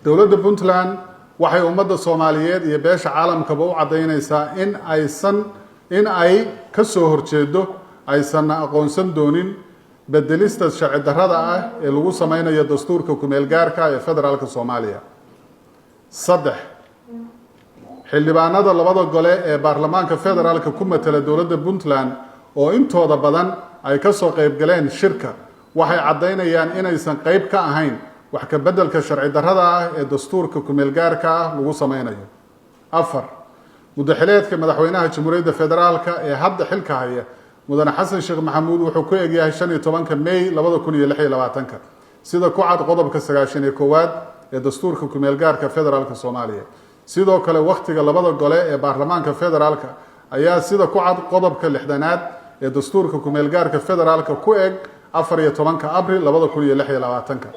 Dowladda Puntland waxay ummadda Soomaaliyeed iyo beesha caalamkaba u caddaynaysaa in aysan in ay ka soo horjeedo, aysanna aqoonsan doonin bedelista sharci darrada ah ee lagu sameynayo dastuurka kumeel gaarka ee federaalka Soomaaliya. Saddex, xildhibaanada labada gole ee baarlamaanka federaalka ku matala dowladda Puntland oo intooda badan ay ka soo qayb galeen shirka waxay caddaynayaan inaysan qayb ka ahayn wax ka beddelka sharci darrada ah ee dastuurka kumeel gaarka ah lagu sameynayo. Afar, muddaxileedka madaxweynaha Jamhuuriyadda Federaalka ee hadda xilka haya, Mudane Xasan Sheekh Maxamuud, wuxuu ku egyahay 15-ka May 2026-ka, sida ku cad qodobka 91aad ee dastuurka kumeel gaarka federaalka Soomaaliya. Sidoo kale, wakhtiga labada gole ee baarlamaanka federaalka ayaa, sida ku cad qodobka 60aad ee dastuurka kumeel gaarka federaalka, ku eg 14-ka Abril 2026-ka.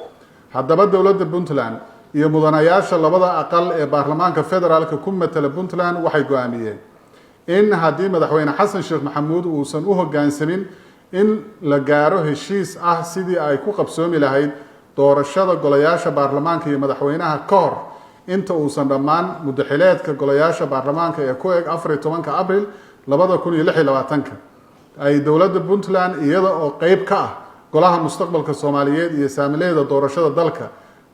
Haddaba, dowladda Puntland iyo mudanayaasha labada aqal ee baarlamaanka federaalka ku matala Puntland waxay go-aamiyeen in haddii Madaxweyne Xasan Sheekh Maxamuud uusan u hoggaansamin in la gaaro heshiis ah sidii ay ku qabsoomi lahayd doorashada golayaasha baarlamaanka iyo madaxweynaha ka hor inta uusan dhammaan muddaxileedka golayaasha baarlamaanka ee ku eg 14-ka Abril 2026-ka, ay dowladda Puntland, iyada oo qeyb ka ah Golaha Mustaqbalka Soomaaliyeed iyo saamileeda doorashada dalka,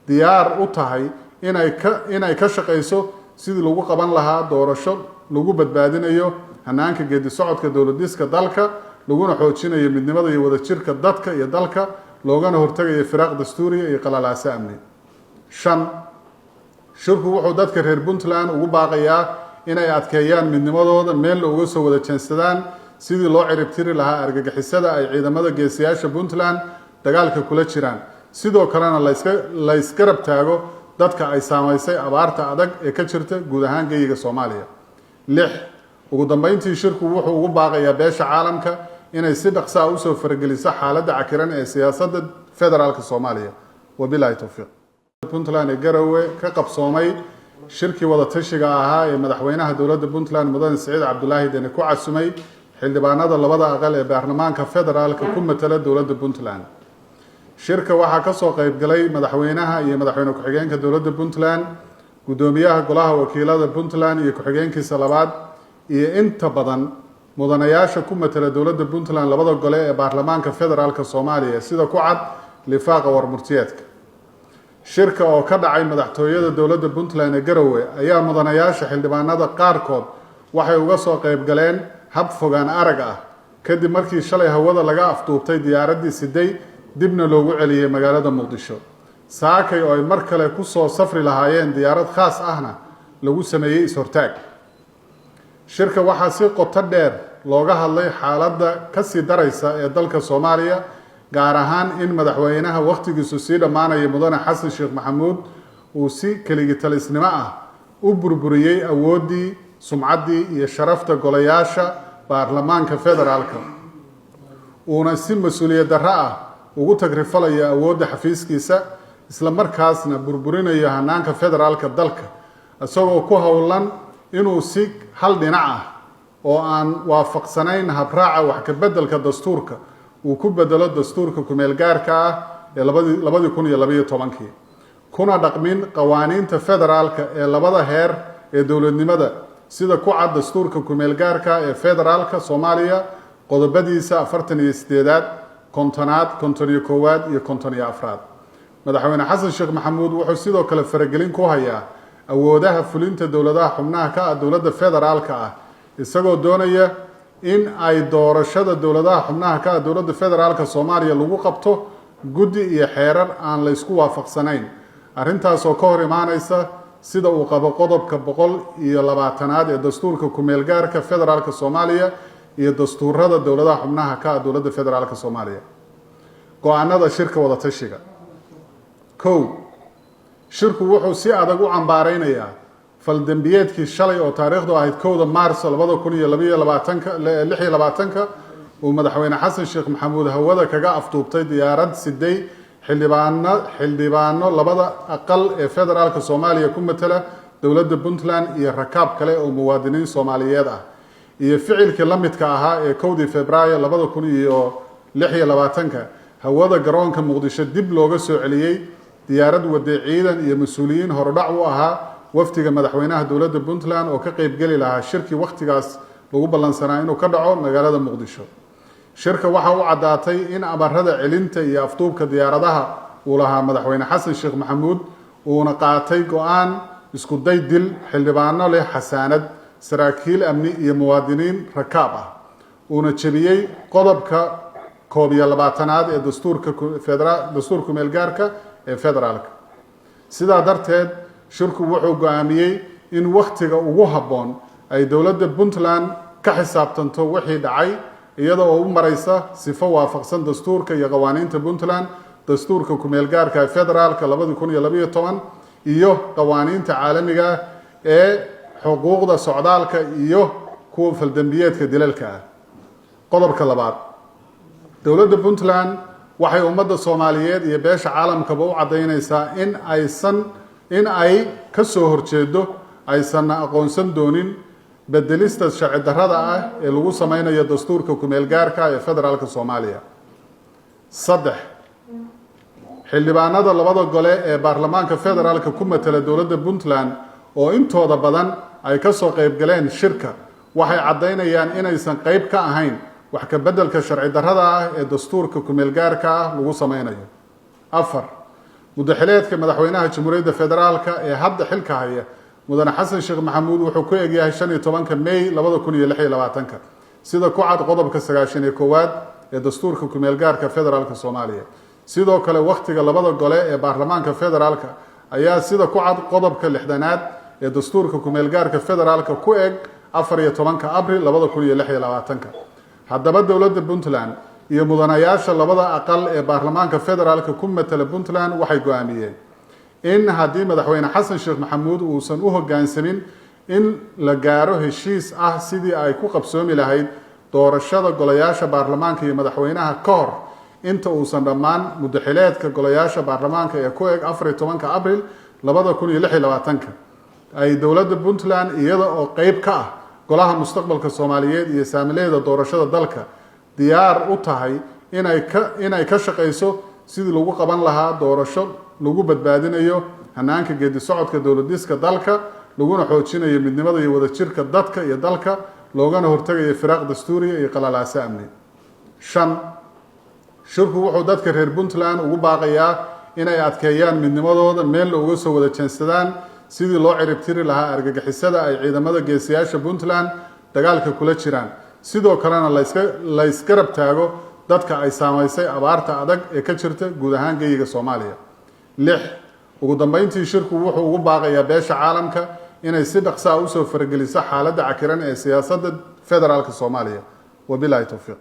diyaar u tahay inay ka shaqayso sidii lagu qaban lahaa doorasho lagu badbaadinayo hanaanka geedi socodka dowlad dhiska dalka, laguna xoojinayo midnimada iyo wadajirka dadka iyo dalka, loogana hortegayo firaaq dastuuriya iyo qalalaase amni. Shan, shirku wuxuu dadka reer Puntland ugu baaqayaa inay adkeeyaan midnimadooda, meelna uga soo wada jeensadaan sidii loo ciribtiri lahaa argagixisada ay ciidamada geesiyaasha Puntland dagaalka kula jiraan, sidoo kalena laysgarab taago dadka ay saamaysay abaarta adag ee ka jirta guud ahaan geyiga Soomaaliya. Lix, ugu dambeyntii, shirku wuxuu ugu baaqayaa beesha caalamka inay si dhaqsa ah usoo farageliso xaaladda cakiran ee siyaasadda federaalka Soomaaliya. Wabilaahi towfiiq. Puntland ee Garowe ka qabsoomay shirkii wadatashiga ahaa ee madaxweynaha dowladda Puntland, Mudane Siciid Cabdulaahi Deni, ku casumay xildhibaanada labada aqal ee baarlamaanka federaalka ku matala dowladda Puntland. Shirka waxaa kasoo qayb galay madaxweynaha iyo madaxweyne ku-xigeenka dowladda Puntland, guddoomiyaha golaha wakiilada Puntland iyo ku-xigeenkiisa labaad, iyo inta badan mudanayaasha ku matala dowladda Puntland labada gole ee baarlamaanka federaalka Soomaaliya, sida ku cad lifaaqa warmurtiyeedka. Shirka oo ka dhacay madaxtooyada dowladda Puntland ee Garowe ayaa mudanayaasha xildhibaanada qaarkood waxay uga soo qayb galeen hab fogaan arag ah, kadib markii shalay hawada laga afduubtay diyaaraddii siday, dibna loogu celiyey magaalada Muqdisho saakay, oo ay mar kale ku soo safri lahaayeen diyaarad khaas ahna lagu sameeyey is-hortaag. Shirka waxaa si qoto dheer looga hadlay xaaladda kasii daraysa ee dalka Soomaaliya, gaar ahaan in madaxweynaha wakhtigiisu sii dhammaanaya, Mudane Xasan Sheekh Maxamuud, uu si keligitalisnimo ah u burburiyey awooddii, sumcaddii iyo sharafta golayaasha baarlamaanka federaalka, uuna si mas-uuliyad darro ah ugu tagrifalayo awoodda xafiiskiisa, isla markaasna burburinayo hanaanka federaalka dalka, isagoo ku howlan inuu si hal dhinac ah oo aan waafaqsanayn habraaca wax ka beddelka dastuurka uu ku bedelo dastuurka kumeel gaarka ah ee 2012-kii, kuna dhaqmin qawaaniinta federaalka ee labada heer ee dowladnimada, sida ku cad dastuurka kumeel gaarka ee federaalka Soomaaliya qodobadiisa 48aad, 50aad, 51aad iyo 54aad. Madaxweyne Xasan Sheekh Maxamuud wuxuu sidoo kale faragelin ku hayaa awoodaha fulinta dowladaha xubnaha ka ah dowladda federaalka ah, isagoo doonaya in ay doorashada dowladaha xubnaha ka ah dowladda federaalka Soomaaliya lagu qabto guddi iyo xeerar aan la isku waafaqsanayn, arrintaasoo ka hor imaaneysa sida uu qabo qodobka 120aad ee dastuurka kumeel gaarka federaalka Soomaaliya iyo dastuurada dowladaha xubnaha ka ah dowladda federaalka Soomaaliya. Go-aanada shirka wadatashiga. Kow, shirku wuxuu si adag u cambaareynayaa faldembiyeedkii shalay oo taariikhdu ahayd 1-da Maarso 2022-ka 26-ka uu Madaxweyne Xasan Sheekh Maxamuud hawada kaga afduubtay diyaarad siday xildhibaano labada aqal ee federaalka Soomaaliya ku matala dowladda Puntland iyo rakaab kale oo muwaadiniin Soomaaliyeed ah, iyo ficilkii la midka ahaa ee 1-dii Februaayo 2026-ka hawada garoonka Muqdisho dib looga soo celiyey. diyaarad waday ciidan iyo mas-uuliyiin horudhac u ahaa wafdiga madaxweynaha dowladda Puntland oo ka qeybgeli lahaa shirkii wakhtigaas lagu ballansanaa inuu ka dhaco magaalada Muqdisho. Shirka waxa u caddaatay in amarada celinta iyo afduubka diyaaradaha uu lahaa madaxweyne Xasan Sheekh Maxamuud, uuna qaatay go-aan isku day dil xildhibaano leh xasaanad, saraakiil amni iyo muwaadiniin rakaab ah, uuna jebiyey qodobka 21aad ee dastuurka kumeelgaarka ee federaalka. Sidaa darteed, shirku wuxuu go-aamiyey in wakhtiga ugu habboon ay dowladda Puntland ka xisaabtanto wixii dhacay, iyada oo u mareysa sifo waafaqsan dastuurka iyo qawaaniinta Puntland, dastuurka kumeelgaarka ee federaalka 2012 iyo qawaaniinta caalamiga ah ee xuquuqda socdaalka iyo kuwa faldembiyeedka dilalka ah. Qodobka labaad, dowladda Puntland waxay ummadda Soomaaliyeed iyo beesha caalamkaba u caddaynaysaa in ay ka soo horjeedo, aysanna aqoonsan doonin bedelista sharci darrada ah ee lagu sameynayo dastuurka kumeelgaarka ee federaalka Soomaaliya. Saddex, xildhibaanada labada gole ee baarlamaanka federaalka ku matala dowladda Puntland oo intooda badan ay ka soo qeybgaleen shirka waxay caddaynayaan inaysan qeyb ka ahayn wax ka beddelka sharci darrada ah ee dastuurka kumeelgaarka ah lagu sameynayo. Afar, muddaxileedka madaxweynaha Jamhuuriyadda Federaalka ee hadda xilka haya, mudane Xasan Sheekh Maxamuud, wuxuu ku egyahay 15-ka May 2026-ka, sida ku cad qodobka 91aad ee dastuurka kumeelgaarka federaalka Soomaaliya. Sidoo kale, wakhtiga labada gole ee baarlamaanka federaalka ayaa, sida ku cad qodobka 60aad ee dastuurka kumeelgaarka federaalka, ku eg 14-ka Abril 2026-ka. Haddaba, dowladda Puntland iyo mudanayaasha labada aqal ee baarlamaanka federaalka ku matala Puntland waxay go-aamiyeen in haddii madaxweyne Xasan Sheekh Maxamuud uusan u hoggaansamin in la gaaro heshiis ah sidii ay ku qabsoomi lahayd doorashada golayaasha baarlamaanka iyo madaxweynaha ka hor inta uusan dhammaan muddaxileedka golayaasha baarlamaanka ee ku eg 14-ka Abril 2026-ka, ay dowladda Puntland, iyada oo qeyb ka ah golaha mustaqbalka Soomaaliyeed iyo saamileeda doorashada dalka, diyaar u tahay inay ka shaqayso sidii lagu qaban lahaa doorasho lagu badbaadinayo hanaanka geedi socodka dowlad dhiska dalka, laguna xoojinayo midnimada iyo wadajirka dadka iyo dalka, loogana hortegayo firaaq dastuuriya iyo qalalaase amni. Shan, shirku wuxuu dadka reer Puntland ugu baaqayaa inay adkeeyaan midnimadooda, meelna uga soo wada jeensadaan sidii loo ciribtiri lahaa argagixisada ay ciidamada geesiyaasha Puntland dagaalka kula jiraan, sidoo kalena laysgarab taago dadka ay saamaysay abaarta adag ee ka jirta guud ahaan geyiga Soomaaliya. Lix, ugu dambeyntii, shirku wuxuu ugu baaqayaa beesha caalamka inay si dhaqsaa usoo farageliso xaaladda cakiran ee siyaasadda federaalka Soomaaliya. Wabilaahi towfiiq.